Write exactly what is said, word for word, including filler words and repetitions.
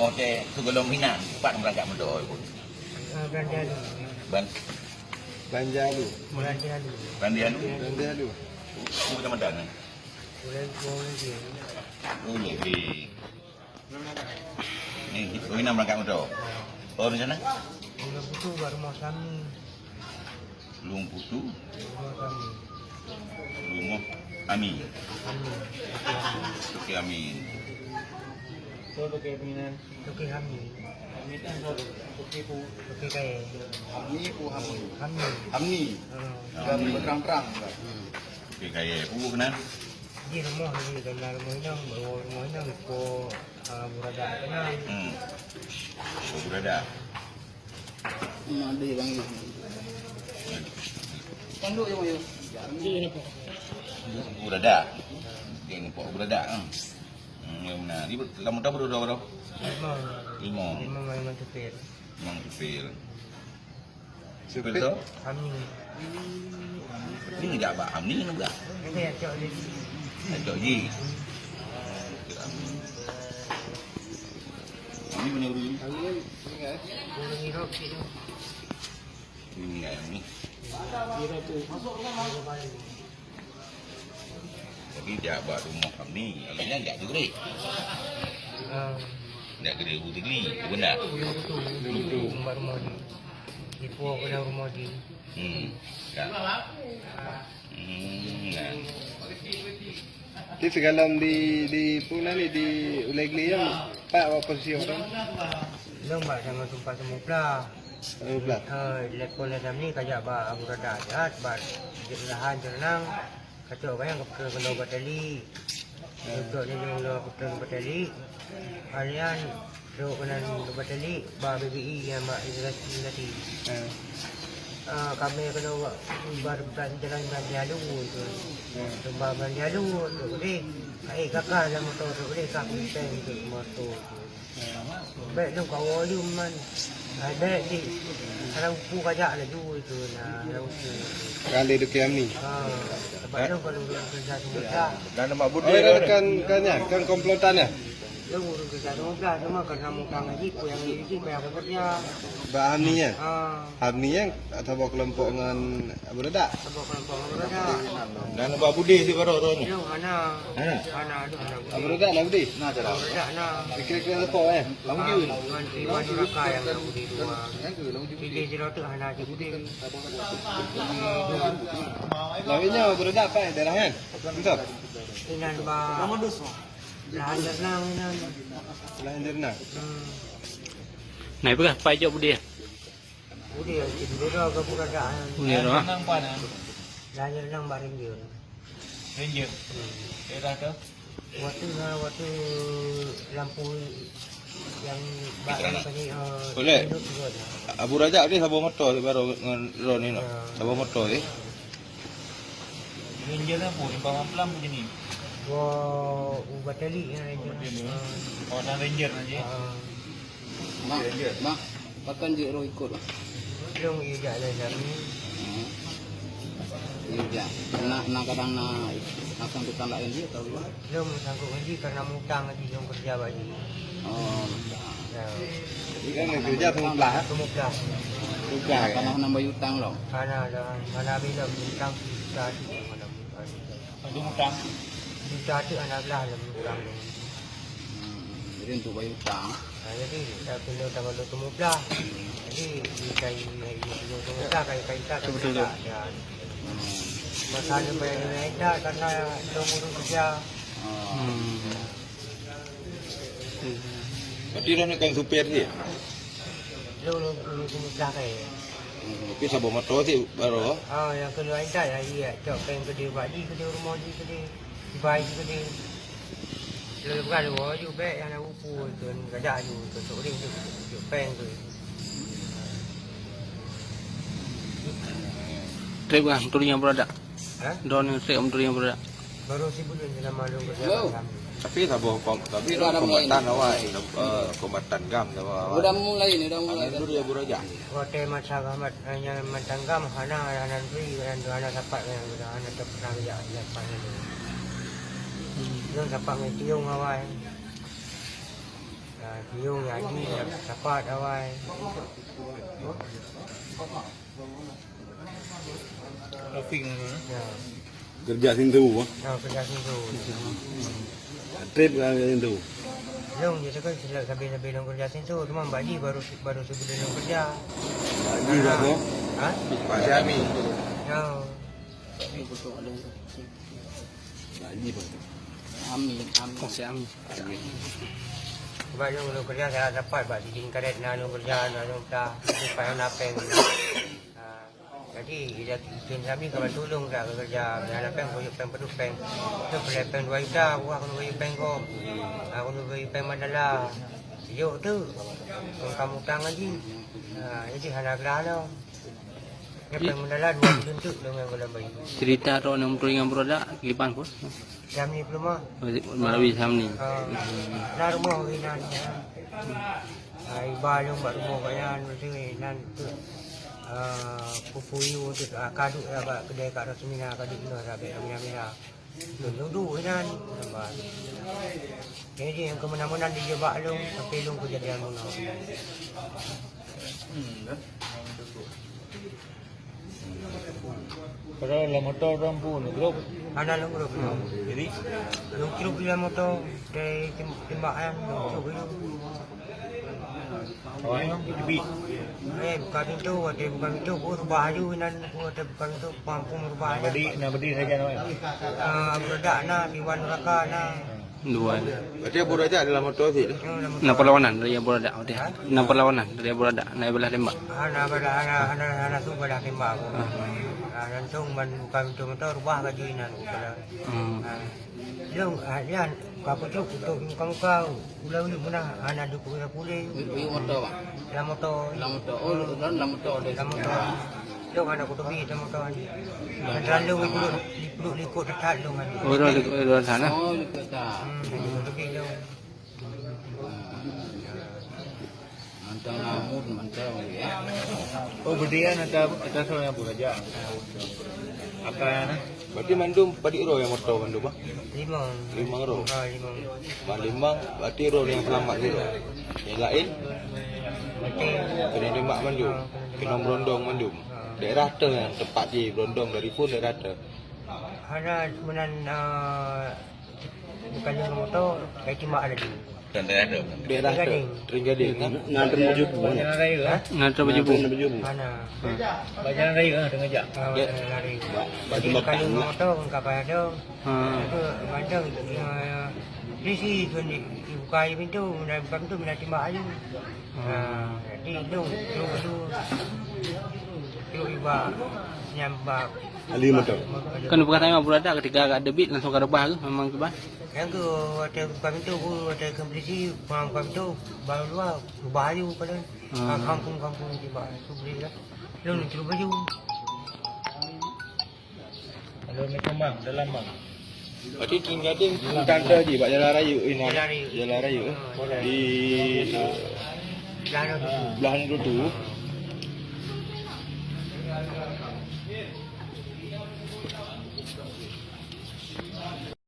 Okey, sigohlom hinan, pat meurangkak meudoe. Ah, Bandialu. Ban- Banjalu. Bandialu. Bandialu. Bandialu. Itu kecamatan, eh? Ulèe, Ulèe. Ulèe. Ni, oh, hinan meurangkak meudoe. Oh, di sana? Ulèe Putu bak rumoh Sami. Lôn Putu. Rumoh Sami. Rumoh Ami. Ami. Oke, Amin. Oke, Amin. Oke, Amin. Amin kan, Oke, Pu. Oke, Kayèe. Ami, Pu, Ami. Ami. Ami. Hmm. Ami. Berterang-terang, Pak. Oke, Kayèe. Pu, kenal? Di rumoh, di dalam rumoh inong, rumoh inong, Pu, ah, Burada kenal. Hmm. Burada. Mak deh bang. Tanduk je, Mak, ya. Buradak. Geng Pok Buradak, ha. Hmm, ya benar. Ibu, kamu tahu berdua berapa? Lima. Lima. Lima memang supir. Memang supir. Supir tu? Hamni. Ini ngejak bak Hamni ni bukan? Ini yang cok ni. Yang cok ji. Ini punya guru ni. Guru ni rok sini. Ini yang ni. Tapi jak bak rumoh Hamni, awaknyan jak tu gede. Ah. Jak gede u Tigli, tu benda. Ulu tu, ulu tu, mak rumoh ni. Di Puo kena rumoh ni. Hmm. Ya. Hmm, nah. Di sigohlom di, di, pu na ni, di Ulegli nyan, Pak, awak posisi orang? Lôn bak sama tumpah semupla. Semupla. Eh, lekoh lé Hamni kajak bak Abu Rada Jihad, bak Jek Melahan Cerenang. Kacok kayang kepeue keunoe batali. Untuk nyoe nyoe kepeue batali. Alian trok keunan batali ba B B I nyang bak Isolasi tadi. Hmm. Ah, kami keunoe bak, bak, bak jalan Bandialu tu. Hmm. Bak Bandialu tu deh. Kai kakak lam motor tu deh, kak kunteng tu motor tu. Bèk lôn kawoe yum man. Hai bèk di. Hana upu kajak laju itu na, hana upu. Kan di Dukiam ni. Ha, sebab lôn kalau ureueng kerja semula. Dan nama Oh, Budi ya, kan, kan ya, kan komplotan ya? Lôn ureueng kerja semula, cuma karena mutang lagi, ku yang ini sih, bayar kerja. Bak Hamni ya? Ha. Hamni ya, atau bawa kelompok dengan Abu Rada? Atau bawa kelompok dengan Abu Rada. Dan Abu Budi sih baru tu ni. Lôn hana. Hana? Hana, tu hana Budi. Abu Rada nak Budi? Abu Rada na. Kira-kira apa eh? Lawan Jun. Tuan Iwan Raka yang nak Budi dua. Jadi, jadi tu hana Budi. Lawannya Abu Rada apa ya? Daerah kan? Betul. Inan ba. Lahan Dernang, inan. Lahan Dernang. Hmm. Nah, itu kan, Pak Jok Budi ya? Budi ya, Budi dah ke Abu Rada. Budi dah. Lahan Dernang pan, ah? Lahan Dernang bak Ranger. Ranger. Hmm. Daerah tu? Waktu, ha, waktu lampu yang bak Diterang. Tadi, ha, Boleh. Minum tu kan. Abu Rajak ni saboh motor baru ngon Ron ni, no? Ha. Saboh motor, eh? Ranger apa? Lima belas apa jenis? Dua, ubat tali, ya, Ranger. Ubat tali. Ha. Oh, dan Ranger aja. Ha. Mak, mak, pakon jeuet roh ikot, Mak? Lôn ijak lé kami. Hmm. Ijak. Na, na kadang na, na sangkutan laén jih atau gimana? Lôn sangkut ngon jih karena mutang jih lôn kerja bak jih. Oh, mutang. Ya. Jadi kan kerja pemudah, eh? Pemudah. Pemudah, ya. Karena hana bayar utang lom. Hana, hana, hana bila utang sisa tu hana mutang. Untuk utang? Juta tu hana belah lom utang tu. Hmm, jadi untuk bayar utang. Ha, jadi, dah kena tanggal dua puluh belas. Jadi, di kai, kai dua puluh belas, kai, kai tak, kai Betul, tak, betul. Ya. Hmm. Masa ni bayar ni naik tak, karena lôn urus kerja. Ah. Hmm. Berarti dah nak kan supir dia? Lôn, lôn, lôn urus kerja kai. Hmm, tapi saboh motor sih baru. Ah, yang kedua intat ya, iya, cok peng kedua bak di kedua rumah di kedua. Dibai ju keudeh. Lôn bukan lôn woe ju bèk nyang na upu tu, kajak ju tu, tu ring tu, tu peng tu. Trép kah meuturi nyang beuradak? Ha? Droeneuh trép meuturi nyang beuradak? Baru sibuleuen selama lôn kerja Halo. Malam. Tapi saboh kom-, tapi Udah ada mulai kombatan ni. Awai, eh, kombatan gam saboh awai. Udah mulai ni, udah mulai. Anak dulu ya, Bro, aja. Watèe masa Rahmat, eh, nyang mantang gam hana, hana neuturi, hana, hana sapat, hana, hana teupeuna geujak, geujak sapat nyan. Hmm. Lôn sapat ngon Tiong awai. Ah, Biyong, Adi, sapat awai. Taufik. Ya. Kerja sintu, ah? Ya, kerja sintu. Trip kan sintu. Lôn je kan sila sabe-sabe lôn kerja sintu, cuma Bak Ji baru, baru sebelum lôn kerja. Bak Ji Bak Ji. Ha? Bak Ji Ami. Ya. Bak Ji Bak Ji. Ami, Ami. Kong si Ami. Sebab lôn, lôn kerja salah sapat, Bak Ji karet na lôn kerja, na lôn ta, lepas na peng. Ha. Jadi, ija izin kami ka bantu lôn dak keu keureuja, meuhana péng, kuyue péng padum péng. Tu peureulèe péng dua juta, buah keuneuk kuyue péng gob. Ah, keuneuk kuyue péng mandala. Jok tu, kong kamoe utang lagi. Ah, jadi hana glah lom. Nyan péng mandala dua buleuen teuk lôn nyang goh lom bayeue. Cerita droeneuh meuturi ngon Brodak, kiban phon? Samni Peuleumah. Meulalu Samni. Ah, na rumoh inan. Ah, iba lôn bak rumoh gobnyan, leuseu inan tu. Ah, pupu yue tu, ah, ka duek bak keudè Kak Rosmina, ka duek inoe sabe Mina-mina. Lôn duek inan, nambah. Jadi nyang keumeunan-meunan dijak bak lôn, tapi lôn keujadian bunoe. Padahai lam moto droe pun grup. Hana lôn grup. Jadi? Lôn grup lam moto dari tim-, timbakan, lôn grup itu. Awaknyan teubit. Eh, buka pintu, watèe buka pintu, ku rubah aju inan, ku watèe buka pintu, pampung rubah aju. Bedi, na bedi saja nama. Ah, Brodak na, Iwan Raka na. Dua. Berarti Abu Raja dalam moto sih? Hmm, dalam moto. Na perlawanan dari Abu Raja, berarti. Ha? Na perlawanan dari Abu Raja, na ibalah tembak. Ah, na ibalah, hana, hana, hana su balah tembak aku. Ah. Ah, langsung ban buka pintu moto, rubah baju inan aku kala. Hmm. Ah. Lôn, ah, nyan, ka kucok, kucok muka-muka, ulah ujuk meunan, hana duek keu puléh. Wi-, wi moto, Bang? Lam moto. Lam moto. Oh, lam, lam moto deh. Lam moto. Lôn hana kutubi lam moto. Lam moto. Terlalu ipeuduek, ipeuduek likot that lôn kan. Oh, dah likot, dah sana. Oh, likot that. Hmm, hana kutubi lôn. Mantong lamun, mantong, ya. Oh, berarti kan ada, ada seorang yang belajar. Apa ya, nah? Berarti mandum padit droe nyang moto mandum, ah? Limong. Limong droe? Ha, limong. Bah limong, berarti droe nyang seulamat sigoe. Nyang laén? Mati. Keunong tembak mandum. Ha, keunong tembak. Keunong beurondong mandum. Ha. Daerah teuh nyang teumpat jibeurondong dari phon daerah teuh. Hana meunan, eh, bukan lheueh moto, kai timbak laju. Daerah teuh. Teuinggadeng. Teuinggadeng, kan? Ngan teumeujubu, kan? Jalan raya, eh? Ha? Ngan teumeujubu. Ngan teumeujubu. Hana. Hmm. Bak jalan raya, eh, teungeujak. Ah, jalan raya. Jadi, bukan lheueh moto, bukan payah dong. Ha. Itu bandeng, eh, polisi tu ni, dibuka je pintu, dan buka pintu, meunan timbak laju. Ha. Ha, jadi, dong, dong, dong. Dong iba, nyang ba Ahli motor. Kan bukan tanya Abu Radak, ketika agak debit langsung ka reubah ke, memang reubah? Nyang keu watèe buka pintu, watèe keu polisi, buka pintu, baru luwa, reubah aju ka lôn. Ah. Kampung-kampung tiba, tu beli lah. Lôn terus baju. Kalau ni kembang, dalam bang. Berarti Teuinggadeng bukan teuh jih, bak jalan raya, eh, nah. Jalan raya. Jalan raya, eh. Oh, di, eh, Belah tu. Belah tu tu.